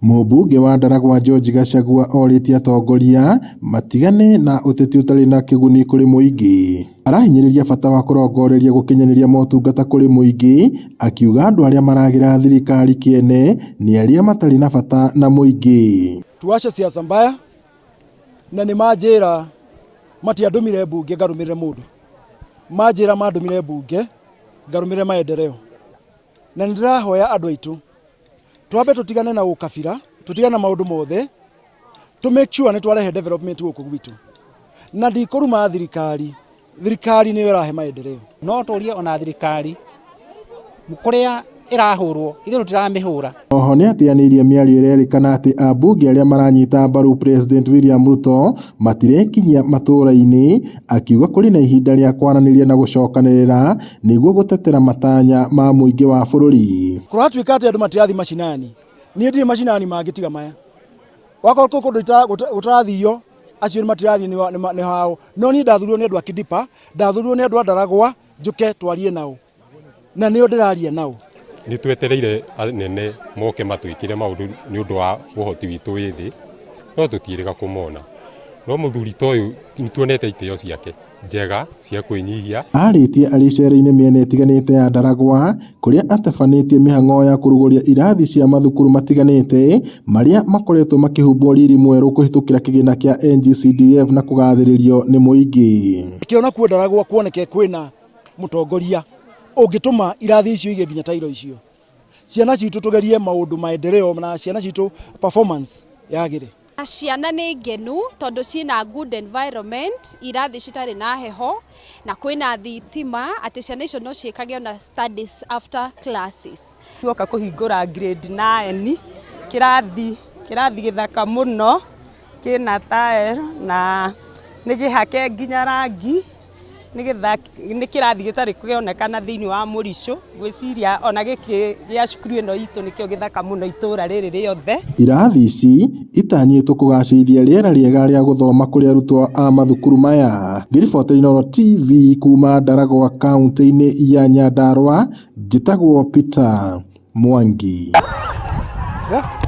Mũmbunge wa Ndaragwa George Gachagua orĩtie atongoria matigane na ũteti ũtarĩ na kĩguni kũrĩ mũingĩ. Arahinyĩrĩria bata wa kũrongoreria gũkinyanĩria motungata kũrĩ mũingĩ, akiuga andũ arĩa maragĩra thirikari kĩene nĩ arĩa matarĩ na bata na mũingĩ. Tuache siasa mbaya na nĩ manjĩra matiandũmire mbunge ngarũmĩrĩre mũndũ, manjĩra mandũmire mbunge ngarũmĩrĩre maendeleo, na nĩ ndĩrahoya andũ aitũ twambe tũtigane na ũkabira, tũtigane na maũndũ mothe, tũ make sure nĩ twarehe development gũkũ gwitũ, na ndikũruma thirikari, thirikari nĩyo ĩrahe maendeleo. No tũrie ona thirikari kũrĩa ĩrahũrwo ithuĩ tũtiramĩhũra. Oho nĩateanĩirie mĩario ĩrerĩkana atĩ ambunge arĩa maranyita mbaru President William Ruto matirekinyia matũra-inĩ, akiuga kũrĩ na ihinda rĩa kwaranĩria na gũcokanĩrĩra nĩguo gũtetera matanya ma mũingĩ wa bũrũri. Kũratuĩka atĩ andũ matirathiĩ macinani, niĩ ndirĩ macinani mangĩ tiga maya. Wakorwo kũrĩ kũndũ gũtarathio, acio matirathiĩ nĩ hao. No niĩ ndathurirwo nĩ andũ a Kidipa, ndathurirwo nĩ andũ a Ndaragwa, njũke twarie nao. Na nĩo ndĩraria nao. Nĩ twetereire anene moke matwĩkĩre maũndũ nĩ ũndũ wa ũhoti witũ wĩ thĩ, no tũtiĩrĩga kũmona. No mũthuri ta ũyũ nĩ tuonete itĩo ciake njega cia kwĩnyihia. Arĩtie arĩ icera-inĩ mĩena ĩtiganĩte ya Ndaragwa kũrĩa atabanĩtie mĩhang'o ya kũrugũria irathi cia mathukuru matiganĩte marĩa makoretwo makĩhumbwo riri mwerũ kũhĩtũkĩra kĩgĩna kĩa NGCDF na kũgathĩrĩrio nĩ mũingĩ. Kĩona kuo Ndaragwa kuoneke kwĩna mũtongoria ũngĩtũma irathi icio igĩe nginya tairo icio. Ciana citũ tũgerie maũndũ maendeleo na ciana citũ performance yagĩre. Ciana nĩ ngenu tondũ ciĩna good environment, irathi citarĩ na heho na kwĩna thitima atĩ ciana icio no ciĩkage ona studies after classes. Tuoka kũhingũra grade 9, kĩrathi kĩrathi gĩthaka mũno, kĩna tile na nĩ kĩhake nginya rangi, nĩ kĩrathi gĩtarĩ kĩonekana thĩinĩ wa Mũricũ, ngwĩciria ona gĩkĩ gĩa cukuru ĩno itũ nĩkĩo gĩthaka mũno itũra rĩrĩ rĩothe. Irathi ici itanyĩtwo kũgacĩrithia rĩera rĩega rĩa gũthoma kũrĩ arutwo a mathukuru maya. Ngĩribotera Inooro TV kuma Ndaragwa kaunti-inĩ ya Nyandarua, njĩtagwo Peter Mwangi. Yeah.